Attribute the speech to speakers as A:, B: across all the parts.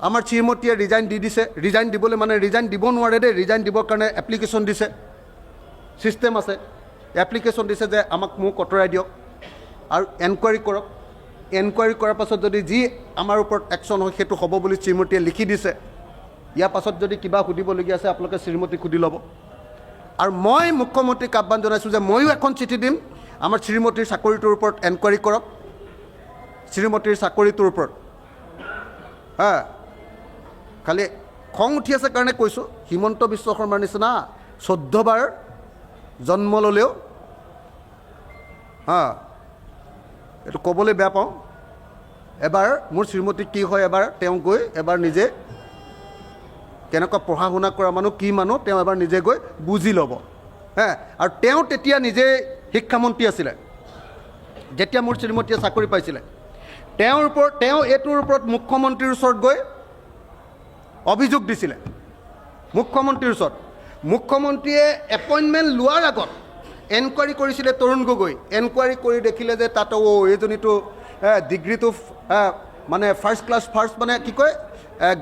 A: আমাৰ শ্ৰীমতীয়ে ৰিজাইন দি দিছে। ৰিজাইন দিবলৈ মানে ৰিজাইন দিব নোৱাৰে দেই। ৰিজাইন দিবৰ কাৰণে এপ্লিকেশ্যন দিছে, ছিষ্টেম আছে। এপ্লিকেশ্যন দিছে যে আমাক মোক আঁতৰাই দিয়ক আৰু এনকুৱাৰী কৰক। এনকুৱাৰী কৰাৰ পাছত যদি যি আমাৰ ওপৰত একশ্যন হয়, সেইটো হ'ব বুলি শ্ৰীমতীয়ে লিখি দিছে। ইয়াৰ পাছত যদি কিবা সুধিবলগীয়া আছে, আপোনালোকে শ্ৰীমতীক সুধি ল'ব। আৰু মই মুখ্যমন্ত্ৰীক আহ্বান জনাইছোঁ যে ময়ো এখন চিঠি দিম, আমাৰ শ্ৰীমতীৰ চাকৰিটোৰ ওপৰত এনকুৱাৰী কৰক, শ্ৰীমতীৰ চাকৰিটোৰ ওপৰত। হা, খালি খং উঠি আছে কাৰণে কৈছোঁ। হিমন্ত বিশ্ব শৰ্মাৰ নিচিনা 14বাৰ জন্ম ল'লেও, হা, এইটো ক'বলৈ বেয়া পাওঁ, এবাৰ মোৰ শ্ৰীমতী কি হয়, এবাৰ তেওঁ গৈ এবাৰ নিজে কেনেকুৱা পঢ়া শুনা কৰা মানুহ, কি মানুহ, তেওঁ এবাৰ নিজে গৈ বুজি ল'ব। হে, আৰু তেওঁ তেতিয়া নিজে শিক্ষামন্ত্ৰী আছিলে যেতিয়া মোৰ শ্ৰীমতীয়ে চাকৰি পাইছিলে। তেওঁৰ ওপৰত, তেওঁ এইটোৰ ওপৰত মুখ্যমন্ত্ৰীৰ ওচৰত গৈ অভিযোগ দিছিলে মুখ্যমন্ত্ৰীৰ ওচৰত। মুখ্যমন্ত্ৰীয়ে এপইণ্টমেণ্ট লোৱাৰ আগত এনকুৱাৰী কৰিছিলে তৰুণ গগৈ। এনকুৱাৰী কৰি দেখিলে যে তাত অ' এইজনীতো ডিগ্ৰীটো মানে ফাৰ্ষ্ট ক্লাছ, ফাৰ্ষ্ট, মানে কি কয়,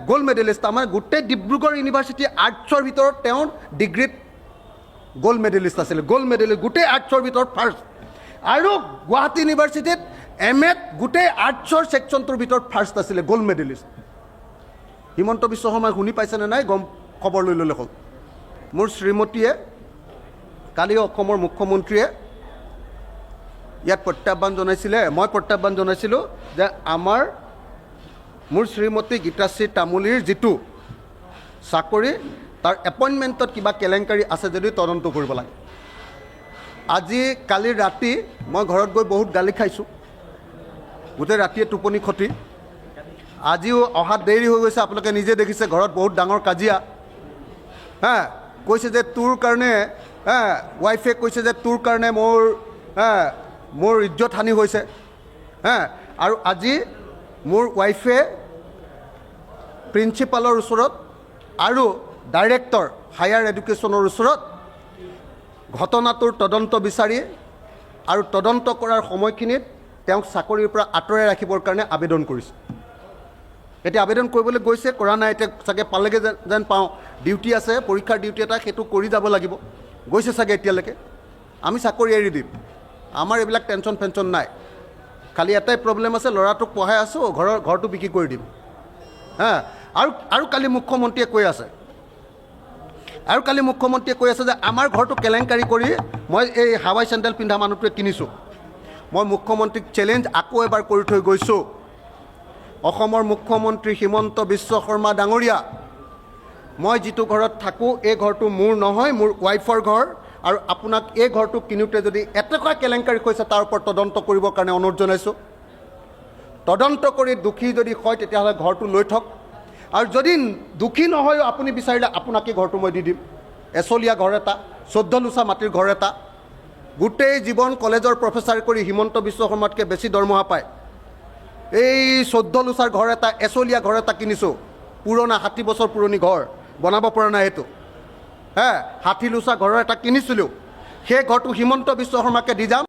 A: গ'ল্ড মেডেলিষ্ট। আমাৰ গোটেই ডিব্ৰুগড় ইউনিভাৰ্চিটি আৰ্টছৰ ভিতৰত তেওঁৰ ডিগ্ৰীত গ'ল্ড মেডেলিষ্ট আছিলে। গ'ল্ড মেডেলিষ্ট, গোটেই আৰ্টছৰ ভিতৰত ফাৰ্ষ্ট। আৰু গুৱাহাটী ইউনিভাৰ্চিটিত এম এত গোটেই আৰ্টছৰ ছেকশ্যনটোৰ ভিতৰত ফাৰ্ষ্ট আছিলে, গ'ল্ড মেডেলিষ্ট। হিমন্ত বিশ্ব শৰ্মাই শুনি পাইছেনে নাই গম খবৰ লৈ ল'লে হ'ল। মোৰ শ্ৰীমতীয়ে কালি অসমৰ মুখ্যমন্ত্ৰীয়ে ইয়াত প্ৰত্যাহ্বান জনাইছিলে, মই প্ৰত্যাহ্বান জনাইছিলোঁ যে মোৰ শ্ৰীমতী গীতাশ্ৰী তামুলীৰ যিটো চাকৰি, তাৰ এপইণ্টমেণ্টত কিবা কেলেংকাৰী আছে যদি তদন্ত কৰিব লাগে। আজি কালি ৰাতি মই ঘৰত গৈ বহুত গালি খাইছোঁ, গোটেই ৰাতিয়ে টোপনি ক্ষতি। আজিও অহাত দেৰি হৈ গৈছে, আপোনালোকে নিজে দেখিছে, ঘৰত বহুত ডাঙৰ কাজিয়া। হা, কৈছে যে তোৰ কাৰণে, হা, ৱাইফে কৈছে যে তোৰ কাৰণে মোৰ, হা, মোৰ ইজ্জত হানি হৈছে। হা, আৰু আজি মোৰ ৱাইফে প্ৰিন্সিপালৰ ওচৰত আৰু ডাইৰেক্টৰ হায়াৰ এডুকেশ্যনৰ ওচৰত ঘটনাটোৰ তদন্ত বিচাৰি আৰু তদন্ত কৰাৰ সময়খিনিত তেওঁক চাকৰিৰ পৰা আঁতৰাই ৰাখিবৰ কাৰণে আবেদন কৰিছে। এতিয়া আবেদন কৰিবলৈ গৈছে, কৰা নাই, এতিয়া চাগে পালেগৈ যেন যেন পাওঁ। ডিউটি আছে, পৰীক্ষাৰ ডিউটি এটা, সেইটো কৰি যাব লাগিব। গৈছে চাগে এতিয়ালৈকে। আমি চাকৰি এৰি দিম, আমাৰ এইবিলাক টেনশ্যন ফেনশ্যন নাই। খালি এটাই প্ৰব্লেম আছে, ল'ৰাটোক পঢ়াই আছোঁ, ঘৰটো বিক্ৰী কৰি দিম। হা, আৰু আৰু কালি মুখ্যমন্ত্ৰীয়ে কৈ আছে, আৰু কালি মুখ্যমন্ত্ৰীয়ে কৈ আছে যে আমাৰ ঘৰটো কেলেংকাৰী কৰি মই এই হাৱাই চেণ্ডেল পিন্ধা মানুহটোৱে কিনিছোঁ। মই মুখ্যমন্ত্ৰীক চেলেঞ্জ আকৌ এবাৰ কৰি থৈ গৈছোঁ। অসমৰ মুখ্যমন্ত্ৰী হিমন্ত বিশ্ব শৰ্মা ডাঙৰীয়া, মই যিটো ঘৰত থাকোঁ, এই ঘৰটো মোৰ নহয়, মোৰ ৱাইফৰ ঘৰ। আৰু আপোনাক এই ঘৰটো কিনোতে যদি এটকা কেলেংকাৰী হৈছে, তাৰ ওপৰত তদন্ত কৰিবৰ কাৰণে অনুৰোধ জনাইছোঁ। তদন্ত কৰি দোষী যদি হয়, তেতিয়াহ'লে ঘৰটো লৈ থওক। আৰু যদি দোষী নহয়ো, আপুনি বিচাৰিলে আপোনাকে ঘৰটো মই দি দিম। এচলীয়া ঘৰ এটা, 14 লোচা মাটিৰ ঘৰ এটা। গোটেই জীৱন কলেজৰ প্ৰফেচাৰ কৰি হিমন্ত বিশ্ব শৰ্মাতকৈ বেছি দৰমহা পায়। এই 14 লোচাৰ ঘৰ এটা, এচলীয়া ঘৰ এটা কিনিছোঁ। পুৰণা, 60 বছৰ পুৰণি ঘৰ, বনাব পৰা নাই সেইটো। হে, 60 লোচা ঘৰৰ এটা কিনিছিলোঁ, সেই ঘৰটো হিমন্ত বিশ্ব শৰ্মাকে দি যাম।